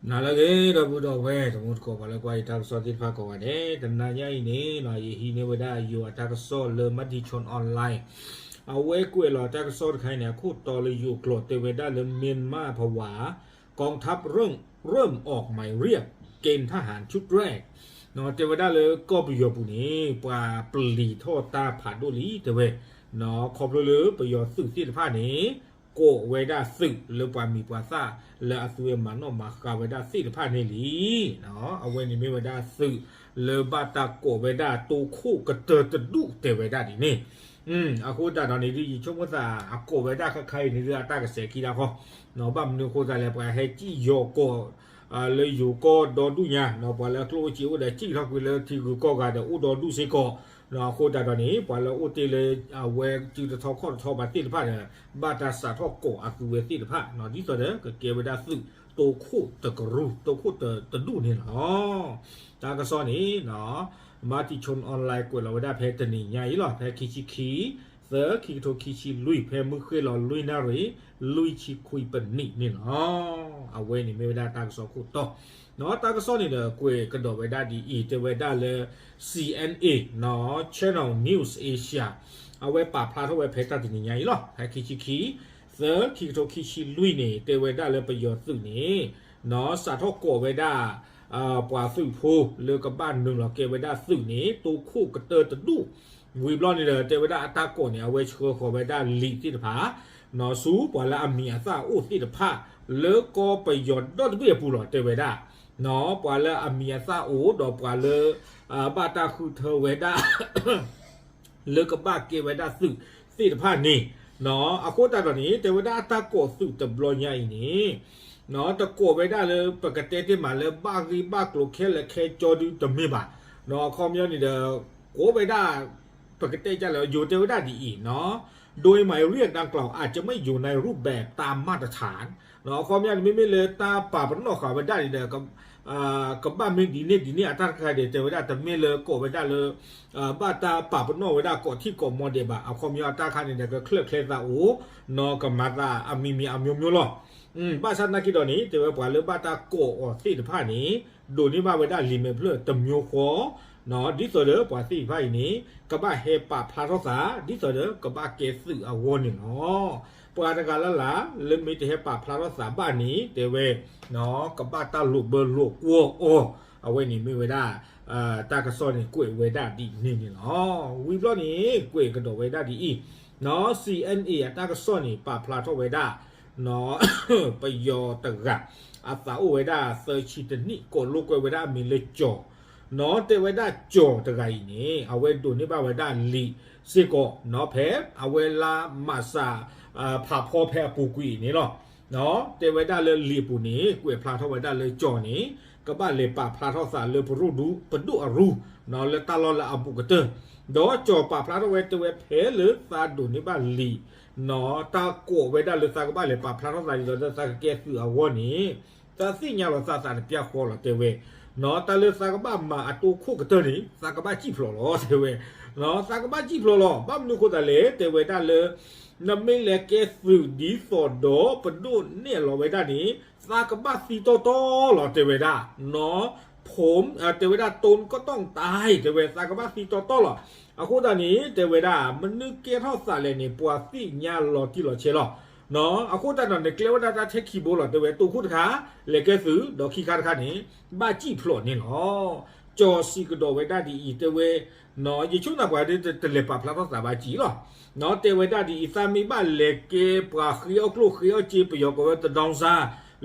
နၤလၢအဂ့ၤ ဒီပုၢ်ဒီဝဲၢ် တံၤသကိး ပှၤလၢကွၢ်ယတၢ်ကစီၣ်သ့ၣ်တဖၣ်ကိးဂၤဒဲး, တနၤညါအံၤန့ၣ် ယဟံးန့ၢ်ဝဲဒၣ်ယိၤအတၢ်ကစီၣ်လၢ Matichon Online အဝဲကွဲးလီၤတၢ်ကစီၣ်တခါအံၤန့ၣ် အခိၣ်တီလၢယိၤကျိာ် တဲဝဲဒၣ်လၢ မၢ်မၢ်ဖဝါ กองทัพเร่ง เริ่มออกหมายเรียกเกณฑ์ทหารชุดแรก တဲဝဲဒၣ်လၢကီၢ်ပယီၤပူၤန့ၣ် ပှၤပျံၤထီၣ်တၢ်ဖးဒိၣ်လံ တဲဝဲ, ခီဖျိလၢပယီၤသုးသ့ၣ်တဖၣ်န့ၣ် ကိးဝဲဒၣ်သုးလၢပှၤမံၤပှၤသၣ် လၢအသုးမၤနီၣ်မၤဃါဝဲဒၣ်သ့ၣ်တဖၣ်န့ၣ်လံ. အဝဲန့ၣ်မ့ၢ်ဝဲဒၣ်သုးလၢဘၣ်တၢ်ကိးဝဲဒၣ် တိခိၣ်ကတၢၢ်တဒူၣ် တဲဝဲဒၣ်ဒ်န့ၣ်. အဃိသတးဒီးန့ၣ် ဒ်ယဆိကမိၣ်သးအကိးဝဲဒၣ်ခါခါအံၤန့ၣ် ဒ်အတၢ်ကစဲးခံဒၣ်ဃီ, ဘၣ်မနုၤအဃိသတးလဲၣ် ပှၤဟဲစံၣ်ယီၤကီး လၢယိၤကီၢ်ဒီဒူၣ်ညါ, ပှၤလၢအကျိၣ်အိၣ်စ့အိၣ်ဒီး စံၣ်ထီၣ်ကွံာ်လၢထံဂုၤကီၢ်ဂၤဒီးအိၣ်ဒီဒူၣ်စ့ၢ်ကီး. အဃိသတးဒီးန့ၣ် ပှၤလၢအအိၣ်တ့ၢ်လၢအဝဲစုတထီခီၣ်တထီဘၣ်သ့ၣ်တဖၣ်ဒီး ဘၣ်တၢ်စးထီၣ်ကိးအသုးဝဲသ့ၣ်တဖၣ်, ဒ်သိးဒီးကကဲဝဲဒၣ်သုး တိခိၣ်တကရူၢ် တိခိၣ်တဒူၣ်န့ၣ်လီၤ. တၢ်ကစီၣ်န့ၣ် Matichon Online ကွဲးလီၤဝဲဒၣ်ဖဲတနံၤညါအံၤလီၤ. ဖဲခံဆံခံ သၢ ခံကထိခံဆံလွံၢ် ဖဲမုၢ်ဃ့ၢ်လီၤလွံၢ်နၣ်ရံၣ် လွံၢ်ဆံခွံပနံးန့ၣ်လီၤ. အဝဲန့ၣ်မ့ၢ်ဝဲဒၣ်တၢ်ကစီၣ်ခိၣ်တီ, တၢ်ကစီၣ်န့ၣ်ဒီးကွဲးကဒီးဝဲဒၣ်ဒ်အံၤ, တဲဝဲဒၣ်လၢ CNA Channel News Asia အဝဲပာ်ဖျါထီၣ်ဝဲဖဲတၢ်တနံၤညါအံၤလီၤ. ဖဲခံဆံခံ သၢ ခံကထိခံဆံလွံၢ်န့ၣ် တဲဝဲဒၣ်လၢပယီၤသုးန့ၣ် စးထီၣ်ကိးဝဲဒၣ် ပှၤသုးဖိလၢကဘၣ်နုာ်လီၤကဲဝဲဒၣ်သုးန့ၣ် တိခိၣ်ကတၢၢ်တဒူၣ်, ဝံၤဘျီန့ၣ်ဒီး တဲဝဲဒၣ်အတၢ်ကိးန့ၣ် အဝဲဆှၢဃီၤဝဲဒၣ်လံာ်သ့ၣ်တဖၣ် ဆူပှၤလၢအမံၤအသၣ်အိၣ်သ့ၣ်တဖၣ် လၢကီၢ်ပယီၤဒီတဘ့ၣ်အပူၤလီၤ တဲဝဲဒၣ်, ပှၤလၢအမံၤအသၣ်အိၣ်ဒီးပှၤလၢ ဘၣ်တၢ်ဃုထၢဝဲဒၣ် လၢကဘၣ်ကဲဝဲဒၣ်သုးသ့ၣ်တဖၣ်န့ၣ်, အဃိသတးဒီးန့ၣ် တဲဝဲဒၣ်အတၢ်ကိးသုးတဘျီညါအံၤန့ၣ် တကိးဝဲဒၣ်လၢပကတဲတ့ၢ်မးလၢဘၣ်ဂ့ၢ်ဘၣ်ကျိၤခဲလၢာ်ခဲဆ့ဒုတမ့ၢ်ဘၣ်, အခီပညီန့ၣ်ဒီး ကိးဝဲဒၣ် ပကတဲကလဲၣ် ယိၤတဲဝဲဒၣ်ဒ်အံၤ, โดยหมายเรียกดังกล่าวอาจจะไม่อยู่ในรูปแบบตามมาตรฐาน အခီပညီန့ၣ် မ့မ့ၢ်လၢတၢ်ပာ်ပနီၣ်ဃာ်ဝဲဒၣ်န့ၣ်ဒီး ကဘၣ်မ့ၢ်ဒ်န့ၣ်ဒ်န့ၣ်အတၢ်တခါဒီး တဲဝဲဒၣ် တမ့ၢ်လၢကိးဝဲဒၣ်လၢ ဘၣ်တၢ်ပာ်ပနီၣ်ဝဲဒၣ်ကိးထံၣ်ကိးမီၤဒဲးဘၣ်, အခီပညီအတၢ်ခါန့ၣ်ဒီး ကချၢၣ်ချဲသးအိၣ် နီၢ်ကမၤသးအမံၤမံၤအမျိုးမျိုးလီၤ. ဘၣ်ဆၣ်သနာ်က့ဒီးန့ၣ် တဲဝဲပှၤလၢဘၣ်တၢ်ကိးအီၤသ့ၣ်တဖၣ်န့ၣ် ဒိးန့ၢ်ဘၣ်ဝဲဒၣ်လံာ်မဲာ်ဖျၢၣ်တမျိုးဃီ ဒ်သိးဒီးပှၤသ့ၣ်တဖၣ်အံၤန့ၣ် ကဘၣ်ဟဲပာ်ဖျါထီၣ်သး ဒ်သိးဒီးကဘၣ်ကဲသုးအဂီၢ်န့ၣ်လီၤ. ပှၤတဂၤလၢ်လၢ် လၢမ့ၢ်တဟဲပာ်ဖျါထီၣ်သးဘၣ်န့ၣ် တဲဝဲ ကဘၣ်တၢ်လိာ်ဘၢလိာ်ကွီၢ်အီၤ, အဝဲန့ၣ်မ့ၢ်ဝဲဒၣ် တၢ်ကစီၣ်န့ၣ် ကွဲးဝဲဒၣ်ဒ်န့ၣ်န့ၣ်လီၤ. ဝံၤဘျီန့ၣ် ကွဲးကဒီးဝဲဒၣ်ဒ်အံၤ, နီၢ် CNA အတၢ်ကစီၣ်န့ၣ် ပာ်ဖျါထီၣ်ဝဲဒၣ် နီၢ် ပယီၤတဂၤ အသးအိၣ်ဝဲဒၣ်သၢဆံတနံၣ် ကိးလိာ်ကွဲဝဲဒၣ်အမံၤလၢကၠီၤ, နီၢ် တဲဝဲဒၣ်ကၠီၤတဂၤအံၤန့ၣ် အဝဲဒိးန့ၢ်ဘၣ်ဝဲဒၣ်လံာ်စ့ၢ်ကီး နီၢ် ဖဲအဝဲလၢမၤစၢၤ ဖးဖီဖဲအပူၤကွံာ်အံၤန့ၣ်လီၤ. နီၢ် တဲဝဲဒၣ်လၢလံာ်အပူၤန့ၣ် ကွဲးဖျါထီၣ်ဝဲဒၣ်လၢကၠီၤန့ၣ် ကဘၣ်လဲၤပာ်ဖျါထီၣ်သးလၢပဒိၣ်ဒူ ပဒိၣ်အရူ နီၢ် လၢတၢ်လီၢ်လၢအဘူးကတၢၢ်, ဒီးကၠီၤပာ်ဖျါထီၣ်ဝဲ တဲဝဲဖဲလၢသးဒိးန့ၢ်ဘၣ်လံာ် နီၢ် တၢ်ကိးဝဲဒၣ်လၢသးကဘၣ်လဲၤပာ်ဖျါထီၣ်သးဒ်သိးဒီးသးကကဲသုးအဂီၢ်န့ၣ် သးသ့ၣ်ညါလီၤသးသးတပျၢ်ဃီလီၤ တဲဝဲ, နီၢ် တၢ်လၢသးကဘၣ်မၤအတိခိၣ်ကတၢၢ်န့ၣ် သးကဘၣ်စံၣ်ဖျိးလီၤ တဲဝဲ, နီၢ် သးကဘၣ်စံၣ်ဖျိးလီၤ ဘၣ်မနုၤအဃိသတးလဲၣ် တဲဝဲဒၣ်လၢ နမ့ၢ်လဲၤကဲသုးဒ်သိးဒီးပဒိၣ်နဲၣ်လီၤဝဲဒၣ်န့ၣ် သးကဘၣ်သံတီတီလီၤ တဲဝဲဒၣ်, နီၢ် ဖိ တဲဝဲဒၣ် တုံးကီၢ်တီၢ်တၢ် တဲဝဲ သးကဘၣ်သံတီတီလီၤ. အဃိသတးန့ၣ် တဲဝဲဒၣ် မနုၤကဲထီၣ်သးလဲၣ်န့ၣ် ပှၤသ့ၣ်ညါလီၤတံၢ်လီၤဆဲးလီၤ. နီၢ် အဃိသတးဒီး နကျဲဝဲဒၣ်တၢ်ထဲခံဘိလီၤ တဲဝဲ တိခိၣ်တခါ လဲၤကဲသုး ဒီးခံခါတခါန့ၣ် ဘၣ်စံၣ်ဖျိးန့ၣ်လီၤ. ကၠီၤစံးကဒီးဝဲဒၣ်ဒ်အံၤ တဲဝဲ နီၢ် ယဆိကမိၣ်ပှၤဒ်တလဲၤပာ်ဖျါထီၣ်သးဘၣ်စံၣ်လီၤ. နီၢ် တဲဝဲဒၣ်ဒ်အံၤ သးမ့ၢ်ဘၣ်လဲၤကဲပှၤဃ့အီၣ်ကျိၣ်ဃ့အီၣ်စ့ ပယီၤကိးဝဲတဒီစါ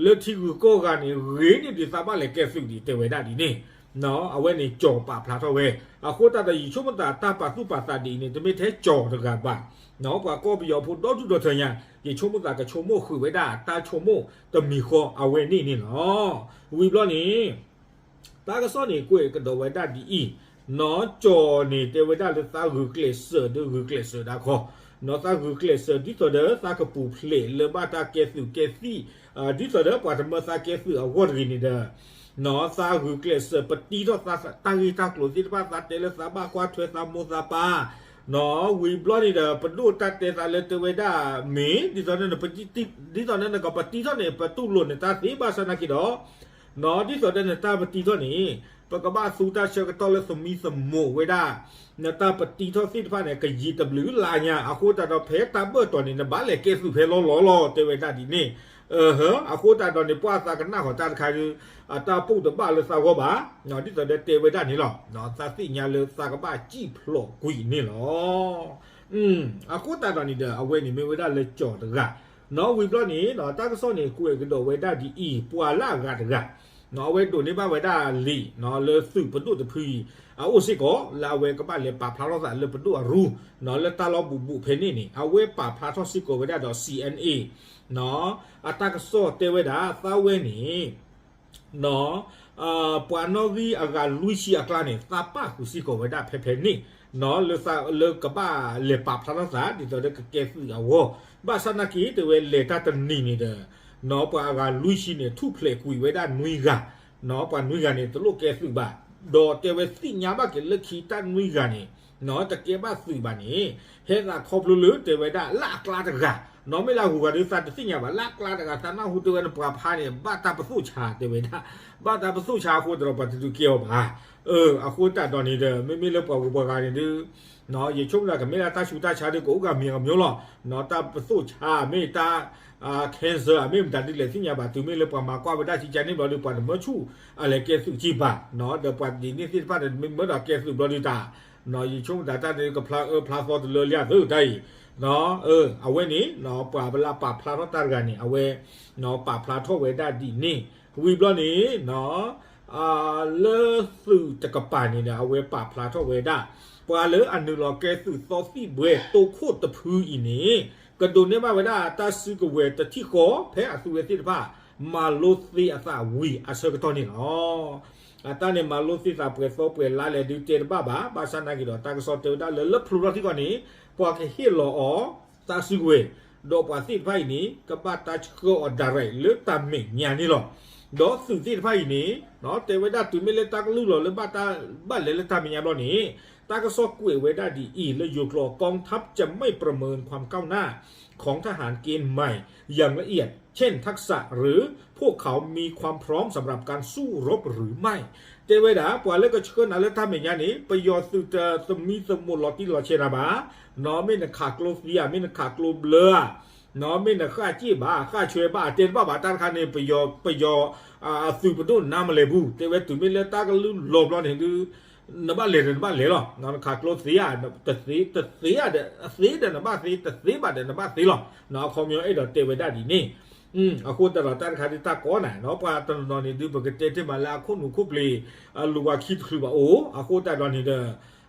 လၢထံဂုၤကီၢ်ဂၤန့ၣ် ဂ့ၤန့ၢ်ဒံးသးဘၣ်လဲၤကဲသုးဒံး တဲဝဲဒၣ်ဒ်န့ၣ်, နီၢ် အဝဲန့ၣ်ကၠီၤပာ်ဖျါထီၣ်ဝဲ. အဃိသတးဒီး ယဆိကမိၣ်သးတၢ်ပာ်သူၣ်ပာ်သးဒ်အံၤန့ၣ် တမ့ၢ်ထဲကၠီၤတဂၤဘၣ်, နီၢ် ပှၤကီၢ်ပယီၤဖိဒီဒူၣ်ဒီထၢညါ ယဆိကမိၣ်သးကဆိကမိၣ်ဃုာ်ဝဲဒၣ်တၢ်ဆိကမိၣ်တမံၤဃီအဝဲန့ၣ်န့ၣ်လီၤ. ဝံၤဘျီန့ၣ် တၢ်ကစီၣ်န့ၣ် ကွဲးကဒီးဝဲဒၣ်ဒ်အံၤ, နီၢ် ကၠီၤန့ၣ် တဲဝဲဒၣ်လၢသးဂုာ်ကျဲးစၢးဒီးဂုာ်ကျဲးစၢးဒၣ်ခီ, နီၢ် သးဂုာ်ကျဲးစၢးဒ်သိးဒီးသးကပူၤဖျဲးလၢဘၣ်တၢ်ကဲသုးကဲသံၣ်, ဒ်သိးဒီးပှၤတမၢသးကဲသုးအဂီၢ်တဂ့ၤန့ၣ်ဒီး နီၢ် သးဂုာ်ကျဲးစၢးပတံထီၣ်သးတၢ်ဂ့ၢ်တၢ်ကျိၤသ့ၣ်တဖၣ် သးတဲလၢသးဘၣ်ကွၢ်ထွဲသးမိၢ်သးပၢ်, နီၢ် ဝံၤဘျီန့ၣ်ဒီး ပဒိၣ်တၢ်တဲသးလၢတဲဝဲဒၣ်မ့ၢ် ဒ်သိးန့ၣ် ဒ်သိးန့ၣ်နကပတံထီၣ်န့ၣ် ပတူၢ်လိာ်နတၢ်သ့ဘၣ်ဆၣ်သနာ်က့ဒီး ဒ်သိးဒီးနတၢ်ပတံထီၣ်န့ၣ် ပကဘၣ်သူတၢ်ဆၢကတီၢ်လၢသမံသမိးဝဲဒၣ် နတၢ်ပတံထီၣ်သ့ၣ်တဖၣ်န့ၣ် ကယံာ်တဘျုးလါညါ အဃိသတးဒီးဖဲတၢ်ဘၢၣ်တီၤန့ၣ် နဘၣ်လဲၤကဲသုးဖဲလီၢ်လီၢ်လီၤ တဲဝဲဒၣ်ဒ်န့ၣ်. အဃိသတးဒီးန့ၣ် ပှၤသးကနၣ်ဃီၤတၢ်တခါဒီး အတၢ်ပိၢ်တဘၣ်လၢသးဂီၢ်ဘၣ်, ဒ်သိးဒီးတဲဝဲဒၣ်န့ၣ်လီၤ. သးသ့ၣ်ညါလၢသးကဘၣ်စံၣ်ဖျိးကွံာ်န့ၣ်လီၤ. အဃိသတးဒီးန့ၣ်ဒီး အဝဲန့ၣ်မ့ၢ်ဝဲဒၣ်လၢကၠီၤတဂၤ, နီၢ်ဝံၤဘျီန့ၣ် တၢ်ကစီၣ်န့ၣ် ကွဲးကဒီးဝဲဒၣ်ဒ်အံၤ, ပှၤလၢအဂၤတဂၤ အဝဲဒိးန့ၢ်ဘၣ်ဝဲဒၣ်လံာ် လၢသုးပဒိၣ်တဖုအံၤ အအိၣ်စ့ၢ်ကီး လၢအဝဲကဘၣ်လဲၤပာ်ဖျါထီၣ်သးလၢပဒိၣ်အရူ လၢတၢ်လီၢ်ဘူးဘူးဖဲန့ၣ်န့ၣ် အဝဲပာ်ဖျါထီၣ်စ့ၢ်ကီးဝဲဒၣ်ဒီး C N A အတၢ်ကစီၣ်တဲဝဲဒၣ် သးဝဲန့ၣ် ပှၤနီၣ်ဂံၢ်အဂၤလွံၢ်ဆံအကျါန့ၣ် သးပာ်ဃုာ်စ့ၢ်ကီးဝဲဒၣ်ဖဲဖဲန့ၣ် လၢကဘၣ်လဲၤပာ်ဖျါထီၣ်သး ဒ်သိးဒီးကကဲသုးအဂီၢ်, ဘၣ်ဆၣ်နာ်က့ တဲဝဲလဲၤတၢ်တနံၤန့ၣ်ဒီး ပှၤအဂၤလွံၢ်ဆံန့ၣ် ထူၣ်ဖျဲးကွံာ်ဝဲဒၣ်နွံဂၤ, ပှၤနွံဂၤန့ၣ် တလိၣ်ကဲသုးဘၣ်, ဒီးတဲဝဲသ့ၣ်ညါဘၣ်က့ၤလၢခံတၢ်နွံဂၤန့ၣ် တကဲဘၣ်သုးဘၣ်န့ၣ် ဟဲသးခီဖျိလၢတဲဝဲဒၣ်လၢအကျါတဂၤ, နီၢ်မ့ၢ်လၢအဂုၤအဂၤဒီးသးတသ့ၣ်ညါဘၣ် လၢအကျါတဂၤ သးနၢ်ဟူတဲဝဲန့ၣ် ပှၤဖးန့ၣ် ဘၣ်တၢ်ပသိၣ်ဆါတဲဝဲဒၣ်, ဘၣ်တၢ်ပသိၣ်ဆါအဃိသတးဒီးပှၤတဒုးကဲအီၤဘၣ်. အဃိသတးဒီးန့ၣ်ဒီး မ့မ့ၢ်လၢပှၤဂုၤပှၤဂၤန့ၣ်ဒီး ယဆိကမိၣ်ကမ့ၢ်လၢတၢ်ဆူးတၢ်ဆါဒီးကအိၣ်ဂၤမံၤဂၤမံၤလီၤ, တၢ်ပသိၣ်ဆါမ့ၢ်တၢ် cancer မ့ၢ်မတၤဒ်လဲၣ်သ့ၣ်ညါဘၣ်, တုၤမ့ၢ်လၢပှၤမၤကွၢ်ဝဲဒၣ်ဆံးကါန့ၣ်ဘျီဒီး ပှၤတမၢဆူၣ်အလဲၤကဲသုးကံဘၣ်, ဒီးပှၤဒ်န့ၣ်သ့ၣ်တဖၣ်ဒီး မ့ၢ်မၢဒီးကဲသုးဘျီဒီးတၢ် ယဆိကမိၣ်တၢ်န့ၣ် ကဖျါအၢဖျါသီတလၢလၢအသိးတၢ်အံၤ, အဝဲန့ၣ် ပှၤလၢပာ်ဖျါထီၣ်တၢ်တဂၤန့ၣ် အဝဲ ပာ်ဖျါထီၣ်ဝဲဒၣ်ဒ်န့ၣ်, ဝံၤဘျီန့ၣ် လၢသုးတကပၤန့ၣ်ဒီး အဝဲပာ်ဖျါထီၣ်ဝဲဒၣ် ပှၤလၢအနုာ်လီၤကဲသုးသီသံၣ်ဘှဲတိခိၣ်တဖုအံၤန့ၣ် ကဒိးန့ၢ်ဘၣ်ဝဲဒၣ်တၢ်စုကဝဲၤတထံၣ်ဃီ ဖဲအသုဝဲသ့ၣ်တဖၣ် မၤလိသ့အသးဝံၤအဆၢကတီၢ်န့ၣ်လီၤ. အတၢ်န့ၣ်မၤလိသ့သးပှဲၤသီပှဲၤလါလဲၣ်ဒုးတဲတဘၣ်ဘၣ်, ဘၣ်ဆၣ်နာ်က့ဒီး တၢ်ကစီၣ်တဲဝဲဒၣ်လၢ လၢဖျိထီၣ်ထံကီၢ်န့ၣ် ပှၤကဟ့ၣ်လီၤအီၤ တၢ်စုကဝဲၤ ဒီးပှၤသ့ၣ်တဖၣ်အံၤန့ၣ် ကဘၣ်တၢ်ဆှၢအီၤ direct လၢတၢ်မဲာ်ညါန့ၣ်လီၤ. ဒီးသုးသ့ၣ်တဖၣ်အံၤန့ၣ် တဲဝဲဒၣ်တုၤမ့ၢ်လၢတၢ်ကလုၢ်လီၤလၢဘၣ်တၢ်ဘၣ်လဲၤလၢတၢ်မဲာ်ညါဘျီန့ၣ် တၢ်ကစီၣ်ကွဲးဝဲဒၣ်ဒ်အံၤ လၢယိၤကျိာ် กองทัพจะไม่ประเมินความก้าวหน้าของทหารเกณฑ์ใหม่อย่างละเอียด เช่นทักษะหรือพวกเขามีความพร้อมสำหรับการสู้รบหรือไม่ တဲဝဲဒၣ် ပှၤလၢကဆှၢနၤလၢတၢ်မဲာ်ညါန့ၣ် ပယီၤသုးတသမံသမိးလီၤတံၢ်လီၤဆဲးနၤဘၣ်, နီၢ်မ့ၢ်နခးကျိသံဧါ မ့ၢ်နခးကျိဘျၢဧါ, နီၢ်မ့ၢ်နဃၣ်စ့ၣ်ဘၣ် ဃၣ်ဆွဲဘၣ် တဲတဘၣ်ဘၣ် တၢ်တခါန့ၣ် ပယီၤ ပယီၤ အသုးပဒိၣ်နါမလဲၤဘူး တဲဝဲတုၤမ့ၢ်လၢတၢ်ကလုၢ်လီၤဘျီန့ၣ်ဒုး နဘၣ်လဲၤဒီးနဘၣ်လဲၤလီၤ, နခးကျိသ့ဧါ တသ့ တသ့ဧါဒီး အသ့ဒီးနဘၣ်သ့ တသ့ဘၣ်ဒီးနဘၣ်သ့လီၤ, အခီပညီအဲၣ်ဒိးတဲဝဲဒၣ်ဒ်န့ၣ်. အဃိသတးဒီးတၢ်တခါဒုးတၢ်ကီနၤ ပှၤတနီၤနီၤန့ၣ်ဒုး ပကတဲတ့ၢ်မးလၢအခိၣ်နူာ်ခိၣ်ပျ့ၤ အလူၤဝၤခံတချုးဘၣ်အိၣ်, အဃိသတးဒီးန့ၣ်ဒီး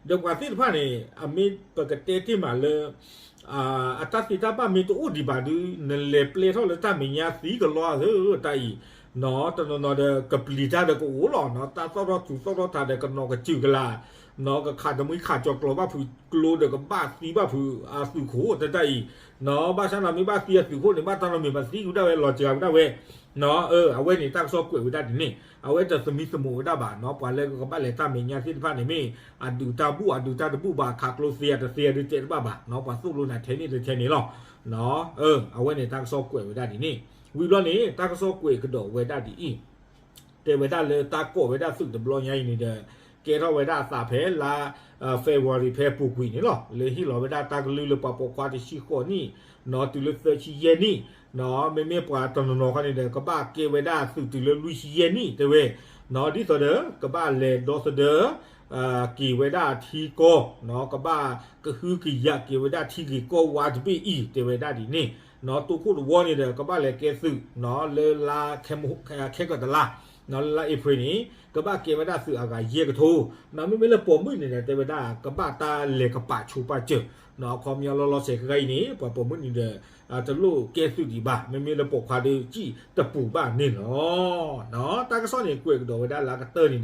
ဒီးပှၤသ့ၣ်တဖၣ်န့ၣ် အမ့ၢ်ပကတဲတ့ၢ်မးလၢ အတၢ်သ့တၢ်ဘၣ်မ့ၢ်တအိၣ်ဒံးဘၣ်ဒုး နလဲၤပျဲထီၣ်လၢတၢ်မဲာ်ညါသံကလီအသးတၢ်အံၤ, တနီၤနီၤဒီးကပျံၤတၢ်ဒီးကအိၣ်လီၤ, တၢ်သီၣ်ထီၣ်သူၣ်သီၣ်ထီၣ်ထးဒီးကနီၤကစၢၢ်ကလာ်, ကခးတမှံခးကၠီၤကျီၤဘၣ်ဖုးကျိဒီးကဘၣ်သံဘၣ်ဖုးအသုးခိၣ်တၢ်တၢ်အံၤ, ဘၣ်ဆၣ်နီၤမ့ၢ်ဘၣ်သံအသုးခိၣ်န့ၣ် ဘၣ်တၢ်နီတမံၤဘၣ်သံကဒၣ်ဝဲလီၤစှၤကဒၣ်ဝဲ အဝဲန့ၣ်တၢ်ကစီၣ်ကွဲးဝဲဒၣ်ဒ်န့ၣ်, အဝဲတသမံသမိးဝဲဒၣ်ဘၣ်နီၤ ပှၤလၢကဘၣ်လဲၤတၢ်မဲာ်ညါသ့ၣ်တဖၣ်န့ၣ်မ့ၢ် အဒုးတၢ်ဘူၣ်အဒုးတၢ်တဘူၣ်ဘၣ် ခးကျိသ့အတသ့အဒုးတဲတဘၣ်ဘၣ်နီၤ ပှၤသိၣ်လိနၤထဲန့ၣ်လၢထဲန့ၣ်လီၤ. အဝဲန့ၣ်တၢ်ကစီၣ်ကွဲးဝဲဒၣ်ဒ်န့ၣ်, ဝံၤဘျီန့ၣ် တၢ်ကစီၣ်ကွဲးကဒီးဝဲဒၣ်ဒ်အံၤ တဲဝဲဒၣ်လၢတၢ်ကိးဝဲဒၣ်သုးတဘျီညါအံၤန့ၣ်ဒီး ကဲထီၣ်ဝဲဒၣ်အသးဖဲလါ February ဖဲအပူၤကွံာ်န့ၣ်လီၤ. လၢဟ့ၣ်လီၤဝဲဒၣ်တၢ်ကလုၢ်လၢပှၤပိာ်ခွါတဆံဃိးနံၣ် နီၤတုၤလၢသၢဆံယဲၢ်နံၣ်, မ့မ့ၢ်ပှၤတနီၤနီၤခီန့ၣ်ဒီး ကဘၣ်ကဲဝဲဒၣ်သုးတုၤလၢလွံၢ်ဆံယဲၢ်နံၣ် တဲဝဲ, ဒ်သိးဒီး ကဘၣ်လဲၤဒီသဒၢ က့ၤဝဲဒၣ်ထံကီၢ်, ကဘၣ်ကဟုကယာ်က့ၤဝဲဒၣ်ထံဂ့ၢ်ကီၢ်ဝါတဘ့ၣ်အံၤ တဲဝဲဒၣ်ဒ်န့ၣ်, တိခိၣ်တဝီန့ၣ်ဒီး ကဘၣ်လဲၤကဲသုး လၢလါ ခဲကတလါ လၢလါ April န့ၣ် ကဘၣ်ကဲဝဲဒၣ်သုးအဂၤယဲၢ်ကထိ, မ့မ့ၢ်လၢပိာ်မုၣ်န့ၣ်ဒီး တဲဝဲဒၣ် ကဘၣ်တၢ်လဲၤကပာ်ဆိပာ်စၢၤ, အခီပညီလီၤလီၤဆဲးခဲခါအံၤန့ၣ် ပှၤပိာ်မုၣ်န့ၣ်ဒီး တလိၣ်ကဲသုးဒံးဘၣ်, မ့မ့ၢ်လၢပိာ်ခွါဒီး စံၣ်တပူၤဘၣ်န့ၣ်လီၤ. တၢ်ကစီၣ်န့ၣ် ကွဲးကဒီးဝဲဒၣ်လၢအကတၢၢ်န့ၣ်ဒီး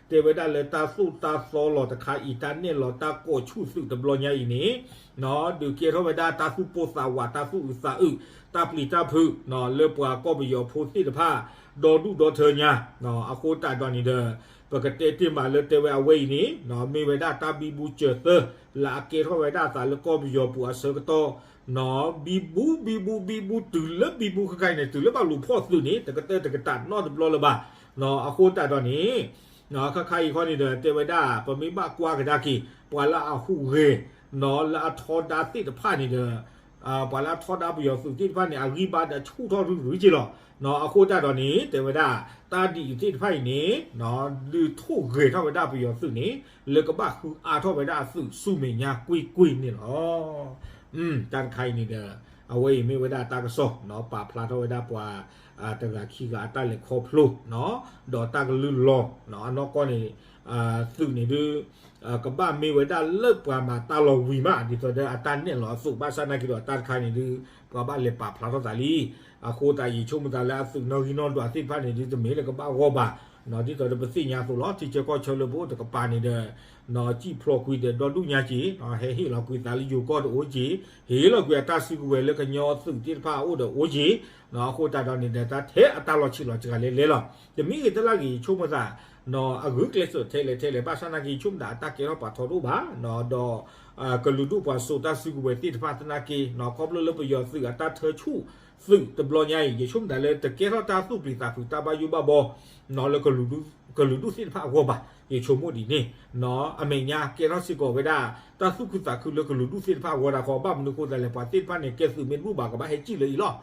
တဲဝဲဒၣ်လၢတၢ်သိၣ်တၢ်သီလီၤတခါအံၤ တၢ်နဲၣ်လီၤတၢ်ကိးဆူၣ်သုးတဘျီညါအံၤန့ၣ် ဒုးကဲထီၣ်ဝဲဒၣ်တၢ်သူၣ်ပိၢ်သးဝး တၢ်သူၣ်အုးသးအုး တၢ်ပျံၤတၢ်ဖုး လၢပှၤကီၢ်ပယီၤဖိသ့ၣ်တဖၣ် ဒီဒူၣ်ဒီထၢညါ, အဃိသတးဒီးန့ၣ်ဒီး ပကတဲတ့ၢ်မးလၢတဲဝဲအဝဲအံၤန့ၣ် မ့ၢ်ဝဲဒၣ်တၢ်ဘံဘူစၢၤသၢ လၢအကဲထီၣ်ဝဲဒၣ်အသးလၢကီၢ်ပယီၤပူၤအဆၢကတီၢ် ဘံဘူ ဘံဘူ ဘံဘူ တုၤလၢဘံဘူခဲခါအံၤန့ၣ် တုၤလၢဘၣ်လူၤဖီၣ်သုးန့ၣ် တကတၢၢ်တကတၢၢ်နီတဘျီလၢၤဘၣ်. အဃိသတးဒီးန့ၣ် ခါခါအံၤခီန့ၣ်ဒီး တဲဝဲဒၣ် ပမ့ၢ်ဘၣ်ကွၢ်ကဒါက့ၤ ပှၤလၢအဟူးဂဲၤ လၢအထီဒါသ့ၣ်တဖၣ်န့ၣ်ဒီး ပှၤလၢအထီဒါပယီၤသုးသ့ၣ်တဖၣ်န့ၣ် အဂံၢ်ဘါဒီးဆူၣ်ထီၣ်ရုရုက့ၤလီၤ. အဃိသတးဒီးန့ၣ် တဲဝဲဒၣ် တၢ်ဒ်အံၤသ့ၣ်တဖၣ်အံၤန့ၣ် ဒုးထိၣ်ဂဲၤထီၣ်ဝဲဒၣ်ပယီၤသုးန့ၣ် လၢကဘၣ်ဃုအါထီၣ်ဝဲဒၣ်အသုးဆူမဲာ်ညါကွ့ၢ်ကွ့ၢ်န့ၣ်လီၤ. တၢ်တခါအံၤန့ၣ်ဒီး အဝဲအံၤမ့ၢ်ဝဲဒၣ်တၢ်ကစီၣ် ပာ်ဖျါထီၣ်ဝဲဒၣ်ပှၤ တဂၤခံဂၤအတၢ်လဲၤခီဖျိ ဒီးတၢ်ကလုၢ်လီၤ အနီၢ်ကီၢ်န့ၣ် သုးန့ၣ်ဒုး ကဘၣ်မ့ၢ်ဝဲဒၣ်လၢပှၤမၤတၢ်လီၤဝံၤမး ဒ်သိးဒီးအတၢ်နဲၣ်လီၤအသုး ဘၣ်ဆၣ်နာ်က့ဒီးတၢ်တခါန့ၣ်ဒုး ပှၤဘၣ်လဲၤပာ်ဖျါထီၣ်သးလံ. အဃိသတးယဆိကမိၣ်သးလၢအသုးနီၣ်ဂံၢ်နီၣ်ဒွးသ့ၣ်တဖၣ်န့ၣ်ဒုး တမ့ၢ်လၢကဘၣ်ဂီၢ်ဘၣ် ဒ်သိးဒီးပသ့ၣ်ညါအသိးလီၤ ထံဆၢကီၢ်ဆၢလၢပအိၣ်တကပၤန့ၣ်ဒီး စံၣ်ဖျိးကွံာ်ဒီးဒီဒူၣ်ညါက့ၤ ဟဲဟ့ၣ်လီၤကွံာ်သးလၢယိၤကီၢ်တအိၣ်က့ၤ ဟ့ၣ်လီၤကွံာ်အတၢ်စုကဝဲၤလၢကညီသုးသ့ၣ်တဖၣ်အအိၣ်ဒီးအိၣ်က့ၤ အဃိသတးဒီးန့ၣ်ဒီး တၢ်ထဲအတၢ်လီၤဆံးလီၤစှၤလဲၤလဲၤလီၤ. တမံၤဂ့ၤတလၢ်ဂ့ၤ ယဆိကမိၣ်သး အဂုာ်ကျဲးစၢးထဲလဲၣ်ထဲလဲၣ် ဘၣ်ဆၣ်နာ်က့ ယဆိကမိၣ်သးအတၢ်ကဲထီၣ်ပာ်ထီၣ်တအိၣ်ဘၣ် ဒီး ကလုာ်ဒူၣ်ပှၤစိာ်တၢ်စုကဝဲၤသ့ၣ်တဖၣ်သနာ်က့ ခီဖျိလၢပယီၤသုးအတၢ်ထၢဆူၣ်သုးတဘျီညါအံၤ ယဆိကမိၣ်သးလၢတကဲထီၣ်တၢ်သူၣ်ပျံၤသးဖုးတၢ်ဘၣ်ယိၣ်ဘၣ်ဘီ လၢ ကလုာ်ဒူၣ်သ့ၣ်တဖၣ်အဂီၢ်ဘၣ် ယဆိကမိၣ်ဒ်န့ၣ် အမဲာ်ညါကဲထီၣ်စ့ၢ်ကီးဝဲဒၣ် တၢ်သူၣ်ခုသးခုလၢကလုာ်ဒူၣ်သ့ၣ်တဖၣ်အဂီၢ်ဒၣ်ဃီ ဘၣ်မနုၤအဃိသတးလဲၣ် ပှၤသ့ၣ်တဖၣ်န့ၣ် ကဲသုးမ့ၢ်တဘူၣ်ဘၣ် ကဘၣ်ဟဲစံၣ်လၢအံၤလီၤ.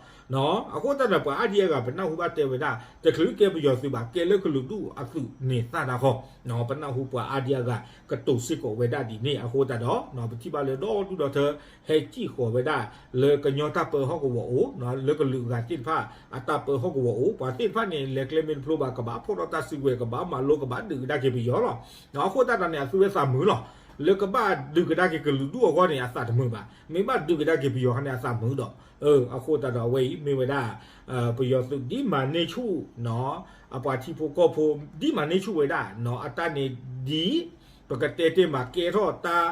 အဃိသတးဒီး ပှၤအါဒံအါဂၤ ပနၢ်ဟူဘၣ်တဲဝဲဒၣ် တချုးကဲပယီၤသုးဘၣ် ကဲလၢကလုာ်ဒူၣ်အသုးန့ၣ်သၣ်ဒၣ်ဃီ ပနၢ်ဟူပှၤအါဒံအါဂၤ ကတိၤစ့ၢ်ကီးဝဲဒၣ်ဒ်န့ၣ် အဃိသတးဒီး ပထံၣ်ဘၣ်လၢဒီဒူၣ်ဒီထၢ ဟဲစံၣ်ဃီၤဝဲဒၣ် လၢကညီတၢ်ပၢဟီၣ်ကဝီၤအိၣ် လၢကလုာ်အဂၤသ့ၣ်တဖၣ် အတၢ်ပၢဟီၣ်ကဝီၤအိၣ် ပှၤသ့ၣ်တဖၣ်န့ၣ် လဲၤကျဲမ့ၢ်တဖျိဘၣ် ကဘၣ်ဖီၣ်ထီၣ်တၢ်စုကဝဲၤ ကဘၣ်မၤလိ ကဘၣ်ဒုးကဒါက့ၤပယီၤလီၤ. အဃိသတးဒီးန့ၣ် အသုဝဲသးမုာ်လီၤ လၢကဘၣ်ဒုးကဒါက့ၤကလုာ်ဒူၣ်အဂီၢ်န့ၣ် အသးတမုာ်ဘၣ် မ့ၢ်ဘၣ်ဒုးကဒါက့ၤပယီၤခါန့ၣ် အသးမုာ်ဒီး အဃိသတးဒီးအဝဲအံၤမ့ၢ်ဝဲဒၣ် ပယီၤသုးဒ်မၤန့ၢ်ဆူၣ် အပှၤထံဖိကီၢ်ဖိ ဒ်မၤန့ၢ်ဆူၣ်ဝဲဒၣ် အတၢ်န့ၣ်ဒ် ပကတဲတ့ၢ်မးကဲထီၣ်တၢ်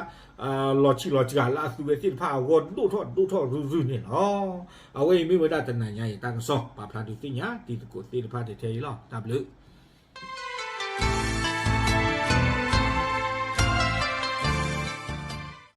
လီၤဆံးလီၤစှၤလၢအသုဝဲသ့ၣ်တဖၣ်အဂီၢ် ဒိၣ်ထီၣ်ဒိၣ်ထီၣ်ရုရုန့ၣ်လီၤ. အဝဲအံၤမ့ၢ်ဝဲဒၣ်တနၤညါအံၤ တၢ်ကစီၣ် ပာ်ဖျါဒုးသ့ၣ်ညါတံၤသကိးသ့ၣ်တဖၣ်ထဲအံၤလီၤ. တၢ်ဘျုး